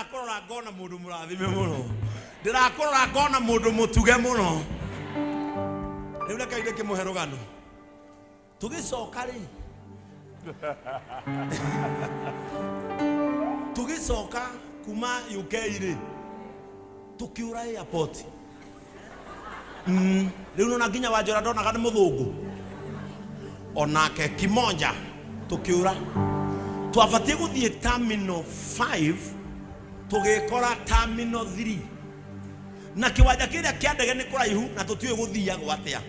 Ndĩrakũrora ngona mũndũ mũrathime mũno, ndĩrakũrora ngona mũndũ mũtuge mũno. Rĩu reke ndĩkĩmũhe rũgano. Tũgĩcoka rĩ, tũgĩcoka kuma UK rĩ, tũkĩũra airport. Rĩu nona nginya Wanjora ndonaga nĩ mũthũngũ onake kimonja. Tũkĩũra, twabatiĩ gũthiĩ terminal 5, tũgĩkora terminal 3, na kĩwanja kĩrĩa kĩa ndege nĩ kũraihu na tũtiũĩ gũthiagwo atĩa.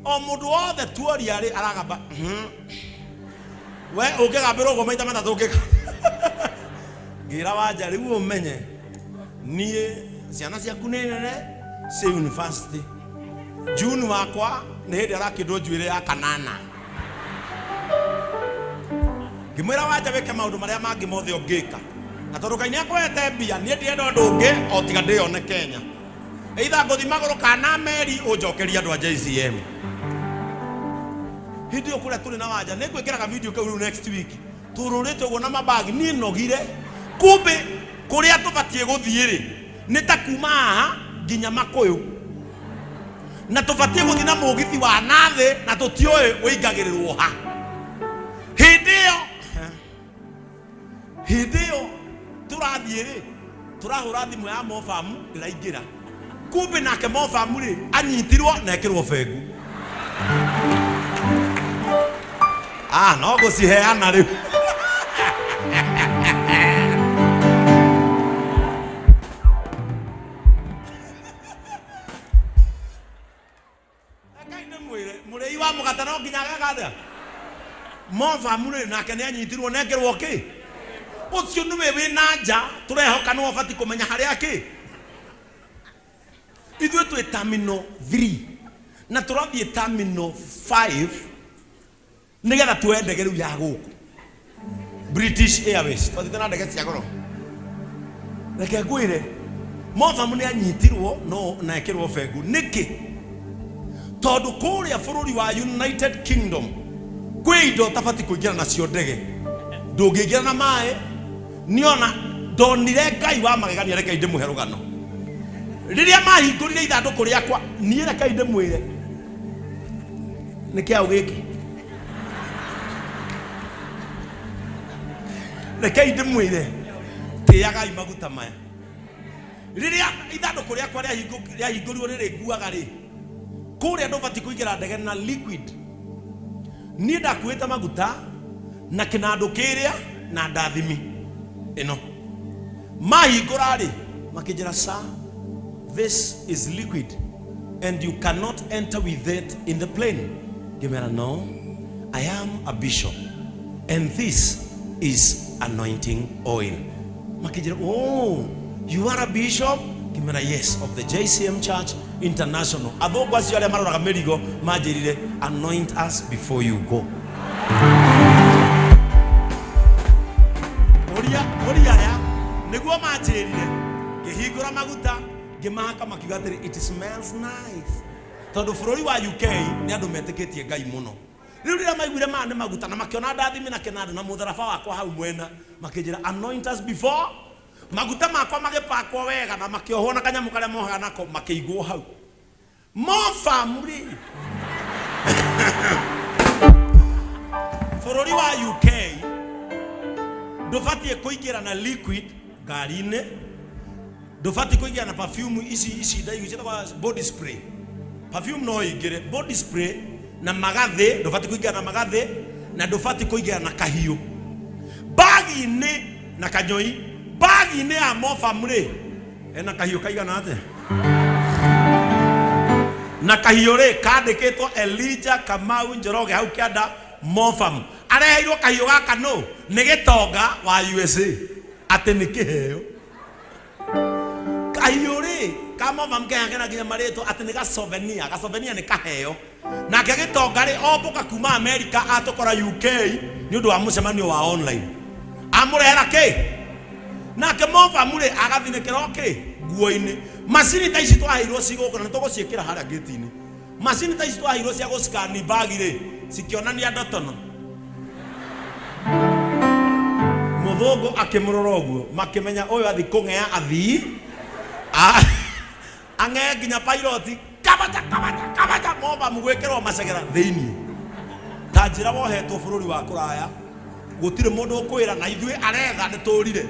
O mũndũ wothe tuoria rĩ, aragamba, We ũngĩgambĩrwo ũguo maita matatũ ũngĩka. Ngĩra Wanja, rĩu ũmenye niĩ ciana ciaku nĩ nene ciĩ university. June wakwa nĩ hĩndĩ arakĩndwo njuĩrĩ ya kanana. Ngĩmwĩra Wanja, wĩke maũndũ marĩa mangĩ mothe ũngĩka, na tondũ Ngai nĩ akũhete mbia, niĩ ndirenda ũndũ ũngĩ o tiga ndĩyone Kenya, either ngũthi magũrũ kana meri, ũnjokerie andũ a JCM. Hĩndĩ ĩyo kũrĩa tũrĩ na Wanja, nĩ ngwĩkĩraga video kau rĩu next week, tũrũrĩte ũguo na mabagi. Niĩ nogire kumbe kũrĩa tũbatiĩ gũthiĩ rĩ, nĩ ta kuma haha nginya Makũyũ, na tũbatiĩ gũthiĩ na mũgithi wa nathĩ na tũtiũĩ ũingagĩrĩrwo ha. Hĩndĩ ĩyo tũrathiĩ rĩ, tũrahũra thimũ ya mobamu ndĩraingĩra, kumbe nake mobamu rĩ, anyitirwo na ekĩrwo bengu. Ah, no gũciheana rĩu. Ngai nĩ mwĩre mũrĩi wa mũgate no nginya ageka atĩa. Mobamu rĩ, nake nĩ anyitirwo na ekĩrwo kĩ. Ũcio nĩwe wĩ na nja, tũrehoka nĩwe ũbatiĩ kũmenya harĩa kĩ. Ithuĩ twĩ terminal 3 na tũrathiĩ terminal 5 nĩgetha tuoye ndege rĩu ya gũkũ British Airways. Twathiĩte na ndege cia goro. Reke ngwĩre, mobamu nĩ anyitirwo no na ekĩrwo bengu. Nĩkĩ? Tondũ kũrĩa bũrũri wa United Kingdom kwĩ indo ũtabatiĩ kũingĩra nacio ndege. Ndũngĩingĩra na maĩ. Niona ndonire Ngai wa magegania. Reke ndĩmũhe rũgano. Rĩrĩa mahingũrire ithandũkũ rĩakwa, niĩ reke ndĩmwĩre nĩ kĩaũ gĩkĩ. Rekei ndĩmwĩre, tĩagai maguta maya. Rĩrĩa ithandũkũ rĩakwa rĩahingũrirwo rĩrĩ nguaga rĩ, kũrĩa ndũbatiĩ kũingĩra ndege na liquid. Niĩ ndakuĩte maguta na kĩnandũ kĩrĩa na ndathimi ĩno. Mahingũra rĩ, makĩnjĩra, "Sir, this is liquid and you cannot enter with it in the plane." Ngĩmera, "No, I am a bishop and this is anointing oil." Makĩnjĩra, "Oh, you are a bishop?" Ngĩmera, "Yes, of the JCM Church International." Athũngũ acio arĩa maroraga mĩrigo manjĩrire, "Anoint us before you go." Ũria ũria aya nĩguo manjĩrire. Ngĩhingũra maguta, ngĩmahaka, makiuga atĩrĩ, "It smells nice." Tondũ bũrũri wa UK nĩ andũ metĩkĩtie Ngai mũno. Rĩu rĩrĩa maiguire maya nĩ maguta na makĩona ndathimi na kĩnandũ na mũtharaba wakwa hau mwena, makĩnjĩra, "Anoint us before." Maguta makwa magĩpakwo wega na makĩohwo na kanyamũ karĩa mohaga nako, makĩigwo hau. Mobamu rĩ, bũrũri wa UK ndũbatiĩ kũingĩra na liquid ngari-inĩ, ndũbatiĩ kũingĩra na perfume ici ndaigu ciĩtagwo body spray. Perfume no ĩingĩre, body spray na magathĩ ndũbatiĩ kũingĩra na magathĩ, na ndũbatiĩ kũingĩra na kahiũ bagi-inĩ na kanyoi. Bagi-inĩ ya mobamu rĩ, ena kahiũ kaigana atĩa? Na kahiũ rĩ, kandĩkĩtwo Elijah Kamau Njoroge hau kĩanda. Mofam areheirwo kahiũ gaka nũ? Nĩ gĩtonga wa USA, atĩ nĩ kĩheo. Kahiũ rĩ ka mofam kehakena nginya marĩtwa atĩ nĩ gacovenia. Gacovenia nĩ kaheo. Nake gĩtonga rĩ, ombũka kuma Amerika atũkora UK nĩ ũndũ wa mũcemanio wa online, amũrehera kĩ? Nake mobamu rĩ, agathinĩkĩra o kĩ nguo-inĩ. Macini ta ici twaheirwo cigũkũ na nĩ tũgũciĩkĩra harĩa ngĩti-inĩ. Macini ta ici twaheirwo cia gũcikani bagi rĩ, cikĩonania ndotono. Mũthũngũ akĩmũrora ũguo, makĩmenya ũyũ athi kũng'ea athii ang'ee nginya pilot kabacha kabacha kabacha moba mũgwĩkĩrwo macegera thĩinĩ. Ta njĩra wohetwo bũrũri wa kũraya, gũtirĩ mũndũ ũkwĩra na ithuĩ aretha nĩ tũrire,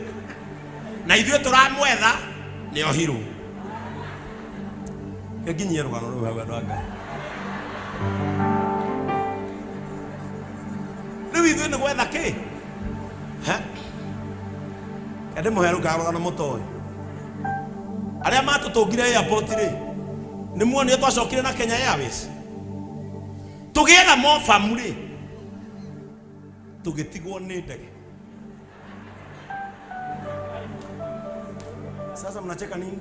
na ithuĩ tũramwetha nĩ ohirwo. Nginyie rũgano rũu hau andũ a Ngai. Rĩu ithuĩ nĩ gwetha kĩ? He? Ndĩmũhe rũgano rũgano mũtoĩ. Arĩa matũtũngire airport rĩ, nĩ muonire twacokire na Kenya Airways. Tũgĩetha mobamu rĩ, tũgĩtigwo nĩ ndege. Sasa mnacheka nini?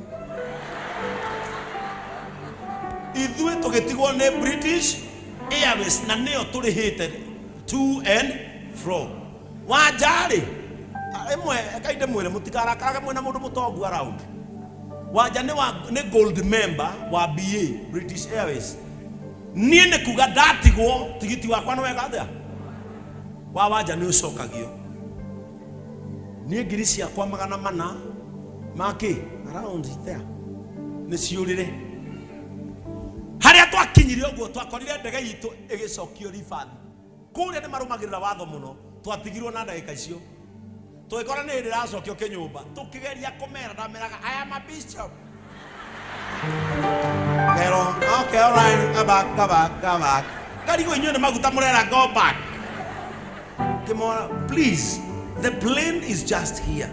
Ithuĩ tũgĩtigwo nĩ British Airways na nĩyo tũrĩhĩte to and fro. Wanja-rĩ, ĩmwe ekai ndĩmwĩre mũtikarakarage mwĩna mũndũ mũtongu around. Wanja nĩ wa nĩ gold member wa BA British Airways. Niĩ nĩ kuga ndatigwo tigiti wakwa nĩ wega atĩa? Wa Wanja nĩ ũcokagio. Niĩ ngiri ciakwa 400 ma kĩ around there nĩ ciũrĩre. Harĩa twakinyire ũguo twakorire ndege itũ ĩgĩcokio refund. Kũrĩa nĩ marũmagĩrĩra watho mũno, twatigirwo na ndagĩka icio. Tũgĩkora nĩ hĩndĩ ĩracokio kĩnyũmba, tũkĩgeria kũmera, ndameraga I am a bishop. Ngero, okay, all right, go back, go back, go back. Ngarigwo inyuĩ nĩ maguta mũrera go back. Ngĩmora, please, the plane is just here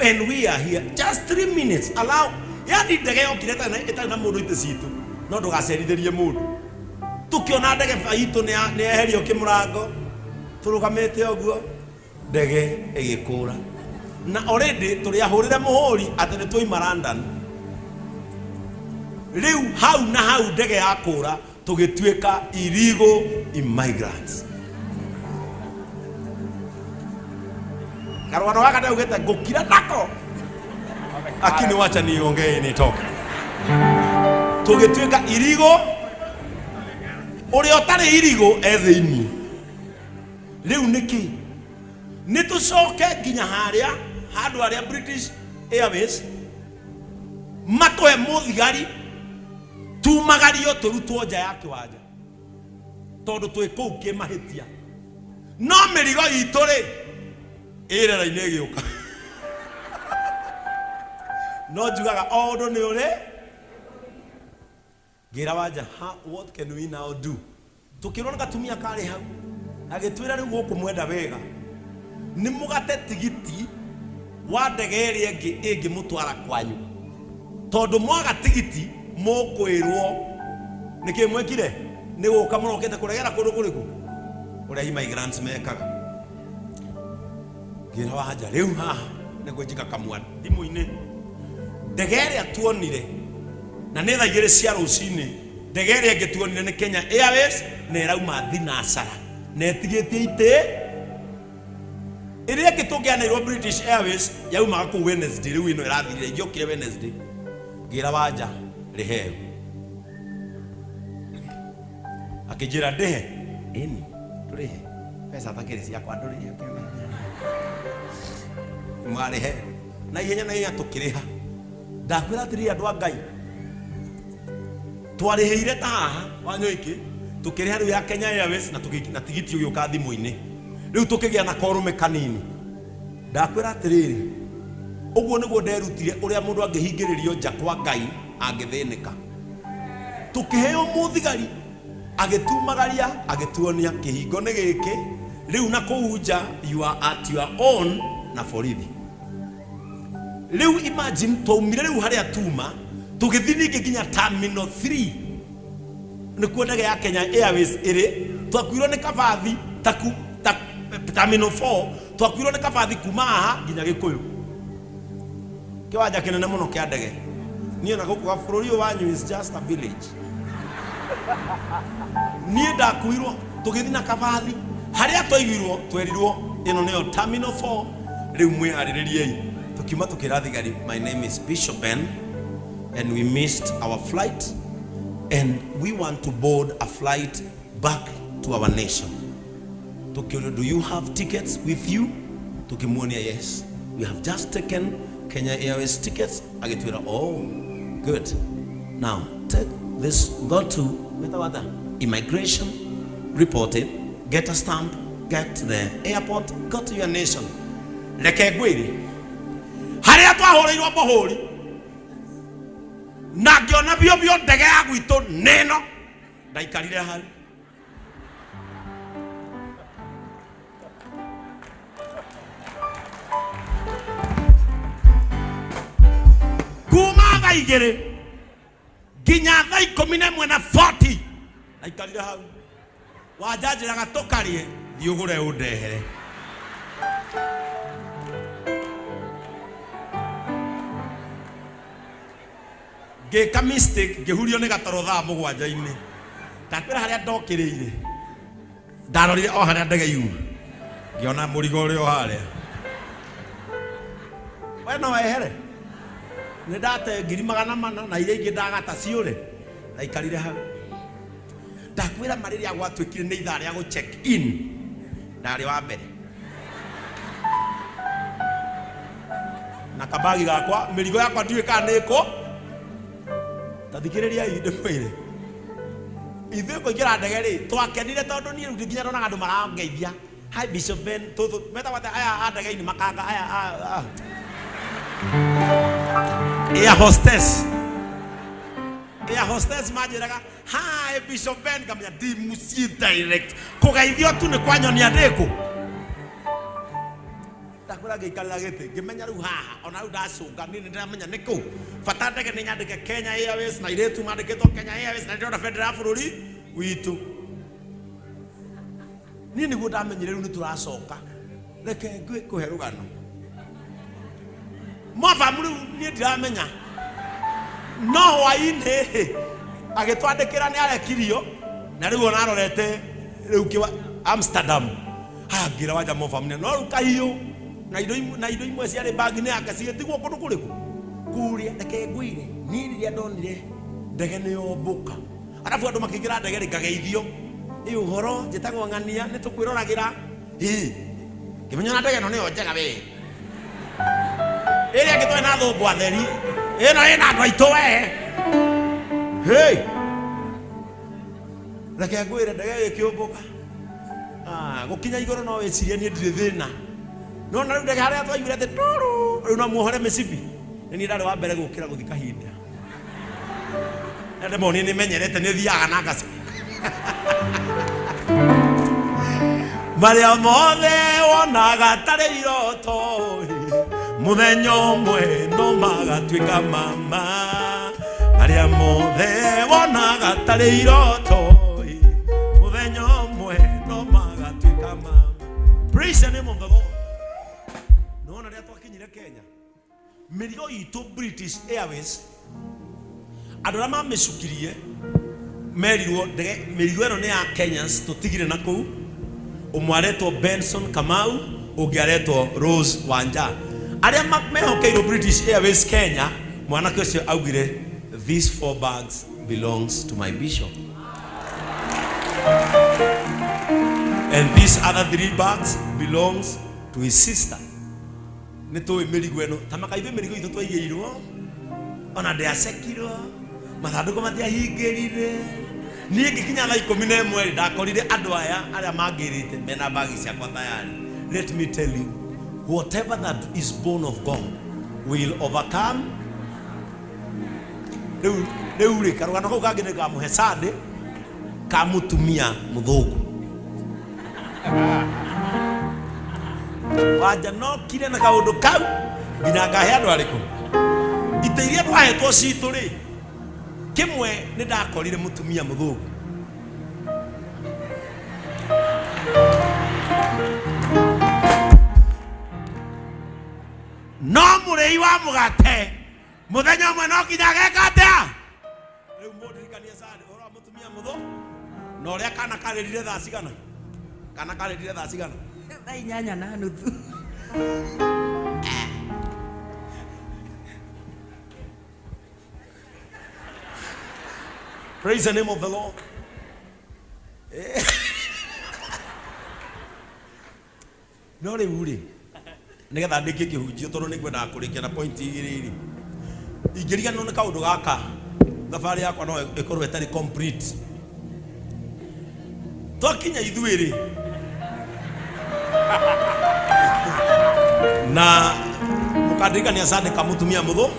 and we are here. Just 3 minutes, allow. Yani ndege yokire ĩtarĩ na mũndũ itĩ citũ, no ndũgacerithĩrie mũndũ. Tũkĩona ndege itũ nĩ yeherio kĩmũrango, tũrũgamĩte ũguo, ndege ĩgĩkũra. Na already tũrĩ ahũrĩre mũhũri atĩ nĩ twaima London. Rĩu hau na hau ndege yakũra tũgĩtuĩka illegal immigrants. Karũgano gaka ndaugĩte ngũkira nako, lakini wacha niongee nitoke. Tũgĩtuĩka illegal, ũrĩa ũtarĩ illegal e thĩinĩ. Rĩu nĩkĩ? Nĩ tũcoke nginya harĩa handũ harĩa British Airways matũhe mũthigari tumagario tũrutwo nja ya kĩwanja tondũ twĩ kũu kĩmahĩtia, no mĩrigo itũ rĩ ĩrera-inĩ ĩgĩũka. No njugaga o ũndũ nĩ ũrĩ ngĩra Wanja, ha, what can we now do? Tukĩrwo nĩ gatumia karĩ hau agĩtwĩra rĩu gũkũ mwenda wega nĩ mũgate tigiti wa ndege ĩrĩa ĩngĩ ĩngĩmũtwara kwanyu, tondũ mwaga tigiti mũkwĩrwo nĩkĩ mwĩkire nĩ gũka mũrokete kũregera kũndũ kũrĩkũ ũrĩa immigrants mekaga. Ngĩra Wanja, rĩu haha nĩ kwĩnjika kamwa thimũ-inĩ. Ndege ĩrĩa tuonire na nĩ thaa 2 cia rũcinĩ, ndege ĩrĩa ĩngĩ tuonire nĩ Kenya Airways na ĩrauma thinacara na ĩtigĩtie itĩ. Ĩrĩa ĩngĩ tũngĩaneirwo British Airways yaumaga kũu Wednesday, rĩu ĩno ĩrathirire ingĩokire Wednesday. Ngĩra Wanja, rĩheo. Akĩnjĩra ndĩhe, ĩni tũrĩhe mbeca takĩrĩ ciakwa, ndũrĩhe mwarĩhe na ihenya na ihenya. Tũkĩrĩha. Ndakwĩra atĩrĩrĩ andũ a Ngai, twarĩhĩire ta haha Wanyoike, tũkĩrĩha rĩu ya Kenya Airways na na tigiti ũgĩũka thimũ-inĩ. Rĩu tũkĩgĩa na korũme kanini. Ndakwĩra atĩrĩrĩ, ũguo nĩguo nderutire ũrĩa mũndũ angĩhingĩrĩrio nja kwa Ngai angĩthĩnĩka. Tũkĩheo mũthigari agĩtumagaria agĩtuonia kĩhingo nĩ gĩkĩ rĩu na kũu nja you are at your own na borithi. Rĩu imagine twaumire rĩu harĩa tuma tũgĩthiĩ ningĩ nginya terminal 3 nĩkuo ndege ya Kenya Airways ĩrĩ. Twakuirwo nĩ kabathi taku ta, terminal 4 twakuirwo nĩ kabathi kuma haha nginya Gĩkũyũ, kĩwanja kĩnene mũno kĩa ndege. Niĩ na gũkũ bũrũri ũyũ wanyu is just a village. Niĩ ndakuirwo tũgĩthiĩ na kabathi harĩa twaiguirwo twerirwo ĩno nĩyo terminal 4, rĩu mwĩharĩrĩriei. Tũkiuma tũkĩra thigari, "My name is Bishop Ben and we missed our flight and we want to board a flight back to our nation." Tũkĩũrio, "Do you have tickets with you?" Tukimuonia, yes, we have just taken Kenya Airways tickets. Agĩtwĩra, oh good, now take this, go to wetagwo immigration, report it, get a stamp, get to the airport, go to your nation. Reke ngwĩre harĩa twahũrĩirwo mũhũri na ngĩona biũ biũ ndege ya gwitũ nĩno ndaikarire hau. Kuma thaa 2 nginya thaa 11 na 40 ndaikarire hau. Wanjanjĩraga tũkarĩe, thiĩ ũgũre ũndehere. Ngĩka mistake, ngĩhurio nĩ gatoro thaa 7-inĩ. Ndakwĩra harĩa ndokĩrĩire, ndarorire o harĩa ndege yuma, ngĩona mũrigo ũrĩa o harĩa. We no wehere, nĩ ndate 400,000 na iria ingĩ ndagata ciũre. Ndaikarire hau. Ndakwĩra ma rĩrĩa gwatuĩkire nĩ ithaa rĩa gũ check in, ndarĩ wa mbere na kabagi gakwa, mĩrigo yakwa ndiũĩ kana nĩ kũ. Ta thikĩrĩriai ndĩmwĩre, ithuĩ kũingĩra ndege rĩ, twakenire tondũ niĩ rĩu nginya ndonaga andũ marangeithia, hi Bishop Ben, tũtũ metagwo atĩa aya a ndege-inĩ makanga aya a air hostess, air hostess manjĩraga hi Bishop Ben, ngamenya ndi mũciĩ direct. Kũgeithio tu nĩ kwanyonia ndĩkũ. Ndakwĩra ngĩikarĩra gĩtĩ ngĩmenya rĩu haha ona rĩu ndacũnga niĩ nĩndĩramenya nĩ kũ. Bata ndege nĩ nyandĩke Kenya Airways na irĩtu mandĩkĩtwo Kenya Airways na ndĩrona bendera ya bũrũri witũ. Niĩ nĩguo ndamenyire rĩu nĩtũracoka. Reke ngũhe rũgano. Mwabamu rĩu niĩ ndiramenya, no hwainĩ agĩtwandĩkĩra nĩ arekirio na rĩu ona arorete rĩu kĩwa Amsterdam. Ha ngĩra wanja mwabamu no rĩu kahiũ na indo na indo imwe ciarĩ bagi-inĩ yake cigĩtigwo kũndũ kũrĩkũ kũrĩa. Reke ngwĩre niĩ rĩrĩa ndonire ndege nĩ yombũka, arabu andũ makĩingĩra ndege rĩ ngageithio, ĩ ũhoro njĩtagwo ng'ania nĩ tũkwĩroragĩra. Ĩ ngĩmenya na ndege ĩno nĩyo njega we, ĩrĩa ĩngĩ twarĩ na athũngũ atheri, ĩno ĩna andũ aitũ we. Hey, reke ngwĩre ndege ĩkĩũmbũka gũkinya igũrũ no wĩcirie niĩ ndirĩ thĩna, no na rĩu ndege harĩa twaiguire atĩ turu, rĩu no muohore mĩcibi, nĩ niĩ ndarĩ wa mbere gũkĩra gũthiĩ kahinda. Na ndĩmonie nĩ menyerete nĩ thiaga na ngaci marĩa mothe wonaga tarĩ iroto, mũthenya ũmwe no magatuĩka mama. Marĩa mothe wonaga tarĩ iroto, mũthenya ũmwe no magatuĩka mama. Praise the name of the Lord. Nona rĩrĩa twakinyire Kenya, mĩrigo itũ British Airways andũ arĩa mamĩcukirie merirwo ndege mĩrigo ĩno nĩ ya Kenyans tũtigire na kũu. Ũmwe aretwo Benson Kamau, ũngĩ aretwo Rose Wanja, arĩa mehokeirwo British Airways Kenya. Mwanake ũcio augire, these 4 bags belongs to my bishop and these other 3 bags belongs to his sister. Nĩ tũĩ mĩrigo ĩno ta makaithuĩ mĩrigo itũ twaigĩirwo ona ndĩacekirwo, mathandũkũ matiahingĩrire. Niĩ ngĩkinya thaa 11 rĩ, ndakorire andũ aya arĩa mangĩrĩte mena bagi ciakwa tayari. Let me tell you, whatever that is born of God will overcome. Rĩu rĩu rĩ karũgano kau kangĩ nĩ kamũhe Sunday ka mũtumia mũthũngũ. Wanja nokire na kaũndũ kau nginya ngahe andũ arĩkũ itĩ iria twahetwo citũ rĩ, kĩmwe nĩ ndakorire mũtumia mũthũngũ no mũrĩi wa mũgate mũthenya ũmwe no nginya ageka atĩa. Rĩu mũndirikanie Sunday ũhoro wa mũtumia mũthũngũ na ũrĩa kana karĩrire thaa cigana, kana karĩrire thaa cigana? Thaa 8:30. Praise the name of the Lord. No rĩu rĩ Nĩgetha ndĩkie kĩhunjio tondũ nĩ ngwendaga kũrĩkia na point igĩrĩ rĩ. Ingĩriganĩrwo nĩ kaũndũ gaka, thabarĩ yakwa no ĩkorwo ĩtarĩ complete. Twakinya ithuĩ rĩ, na mũkandirikania Sunday kamũtumia mũthũ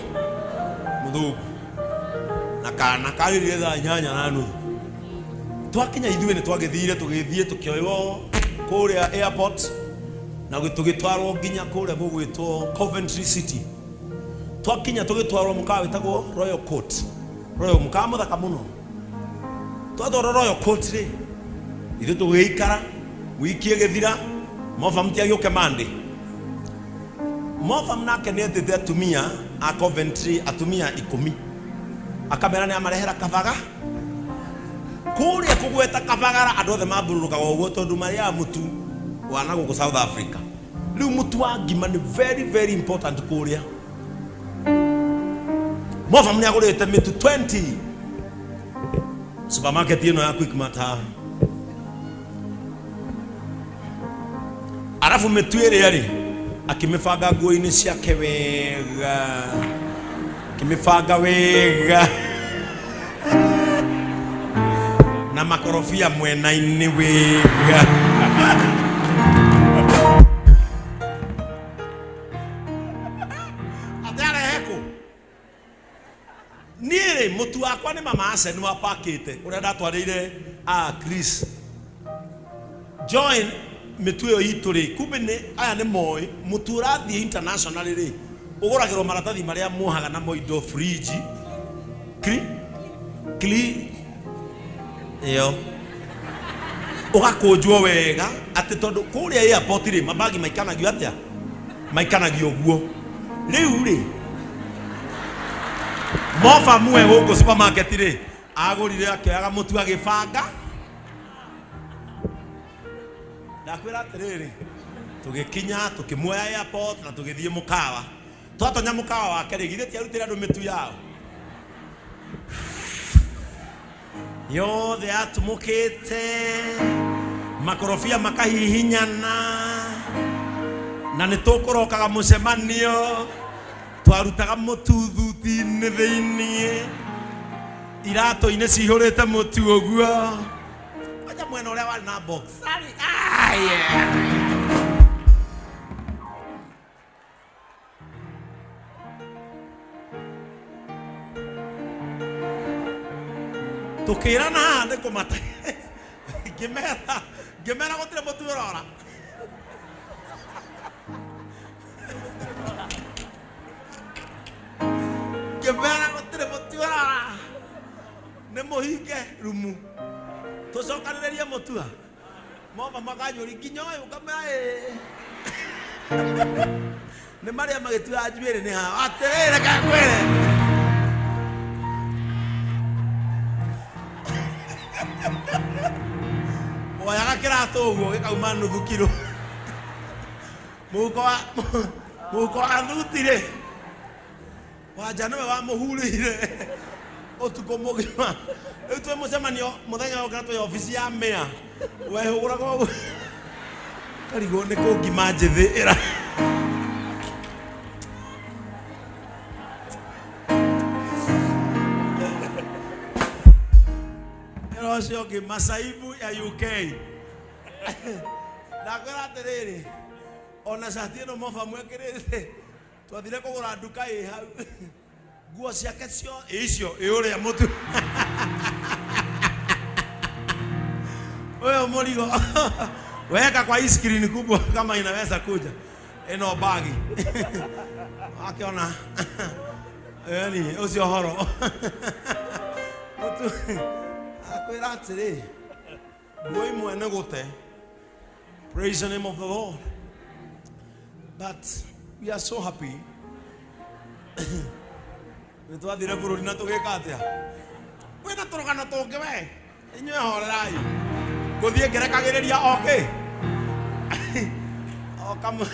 mũthũngũ na kana karĩrire thaa 8:30. Twakinya ithuĩ nĩ twagĩthire tũgĩthiĩ tũkĩoywo kũrĩa airport na tũgĩtwarwo nginya kũrĩa gũgwĩtwo Coventry City. Twakinya tũgĩtwarwo mũkawa wĩtagwo Royal Court. Royal mũkawa mũthaka mũno. Twatwarwo Royal Court rĩ, ithuĩ tũgĩikara wiki ĩgĩthira, Mofam ti agĩũke Monday. Mofam nake nĩ etĩte atumia a Coventry, atumia 10, akamera nĩ amarehera kabaga. Kũrĩa kũgweta kabagara andũ othe mambũrũrũkaga ũguo tondũ marĩaga mũtu wa na gũkũ South Africa. Rĩu mũtu wa ngima nĩ very very important kũrĩa. Mofam nĩ agũrĩte mĩtu 20 supermarket ĩno ya Quickmart haha. Arabu mĩtu ĩrĩa rĩ, akĩmĩbanga nguo-inĩ ciake wega, akĩmĩbanga wega na makorobia mwena-inĩ wega. Atĩ arehe kũ? Niĩ rĩ, mũtu wakwa nĩ mama Asen wapakĩte ũrĩa ndatwarĩire a Chris. Join mĩtu ĩyo itũ rĩ, kumbe nĩ aya nĩ moĩ mũtu ũrathiĩ international rĩ, ũgũragĩrwo maratathi marĩa muohaga namo indo fridge. Kri kli ĩyo ũgakũnjwo wega atĩ tondũ kũrĩa airport rĩ, mabagi maikanagio atĩa? Maikanagio ũguo. Rĩu rĩ, moba mwe gũkũ supermarket rĩ, agũrire akĩoyaga mũtu agĩbanga. Ndakwĩra atĩrĩrĩ, tũgĩkinya tũkĩmuoya airport na tũgĩthiĩ mũkawa. Twatonya mũkawa wake rĩ, githĩ ti arutĩre andũ mĩtu yao yothe yatumũkĩte, makorobia makahihinyana, na nĩ tũkũrokaga mũcemanio, twarutaga mũtu thuti-inĩ thĩiniĩ, iratũ-inĩ cihũrĩte mũtu ũguo. Kwanja mwena ũrĩa warĩ na box. Ah, yeah. Tukirana haha nĩ kũmata, ngĩmera ngĩmera gũtirĩ mũtu ũrora. Ngĩmera gũtirĩ mũtu ũrora, nĩ mũhinge rumu tũcokanĩrĩrie mũtua. Moma makanjũri nginya ũyũ, ngamera ĩĩ nĩ marĩa magĩtua njuĩrĩ nĩ hao. Atĩrĩrĩ, reke ngwĩre, woyaga kĩratũ ũguo gĩkauma nuthu kiro mũhuko wa mũhuko wa thuti rĩ, wanja nĩwe wamũhurĩire ũtukũ mũgima. Rĩu twĩ mũcemanio mũthenya ũyũ kana twĩ obici ya mĩa, wehũgũraga ũguo karigwo nĩ kũ ngima njĩthĩ ĩra. Ĩra ũcio ũngĩ masaibu ya UK. Ndakwĩra atĩrĩrĩ, ona cati ĩno moba mwekĩrĩte twathire kũgũra nduka ĩ hau, nguo ciake cio icio ĩ ũrĩa mũtu ũyũ mũrigo weka kwa hii screen kubwa kama inaweza kuja ĩno bagi akiona yani ũcio horo mũtu akwĩra atĩrĩ, nguo imwe nĩ gũte. Praise the name of the Lord. But we are so happy. Nĩ twathire bũrũri na tũgĩka atĩa? Kwĩna tũrũgano tũngĩ we. Inyuĩ horerai. Ngũthiĩ ngerekagĩrĩria o kĩ? O kamwe.